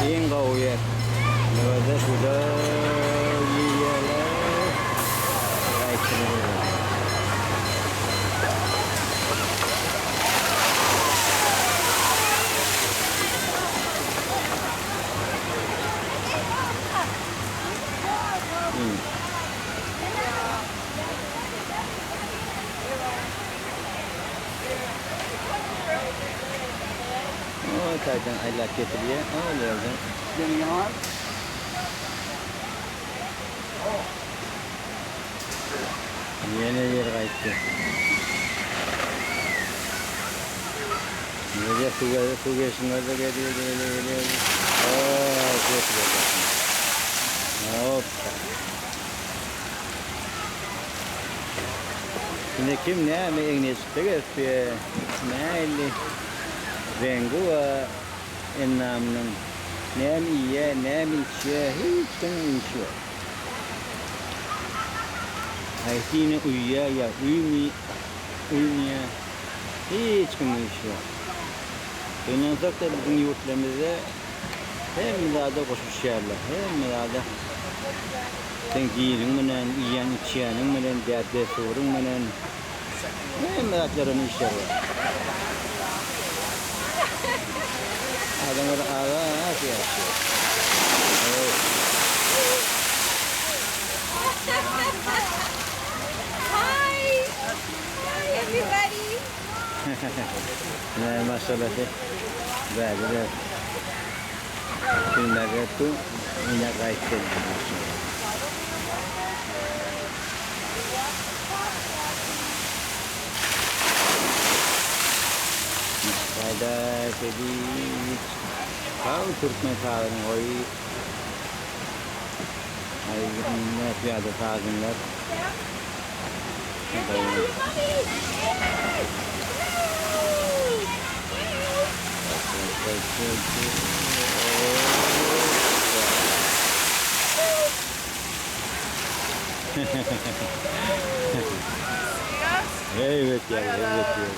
Iň gowy ýer. Nowada şuda iýýärler. Gaýtdylar. O taýdan aýlap getirýär, ol ýerden. Ýene ýer gaýtdy. Nirede suw suw geçmez-de gelýär, gelýär, gelýär. Oo, getirýär. Hoppa. Indi kim näme egin-eşikde gezipdi, nähili reňgi bar endamynyň, näme iýýär, näme içýär, hiç kimiň işi ýok. Haýsy dine uýýar ýa uýmaýar, hiç kimiň işi ýok. Gynansak-da biziň ýurtlarymyzda hemme zada goşulyşýarlar, hemme zada. Seň diniň bilen, iýýän-içýäniň bilen, däp-dessuryň bilen hemme zatlaryň işleri bar. Adamlar azat ýaşaýar. Hi! Hi everybody! Näme maşgalasy? Bärde-de Filmlerde ine gaýtdy. Gaýda kedi. Sag türkmen sazyny goý. Aý nätýada sazyňlar. Eýbet ýer, eýbet ýer.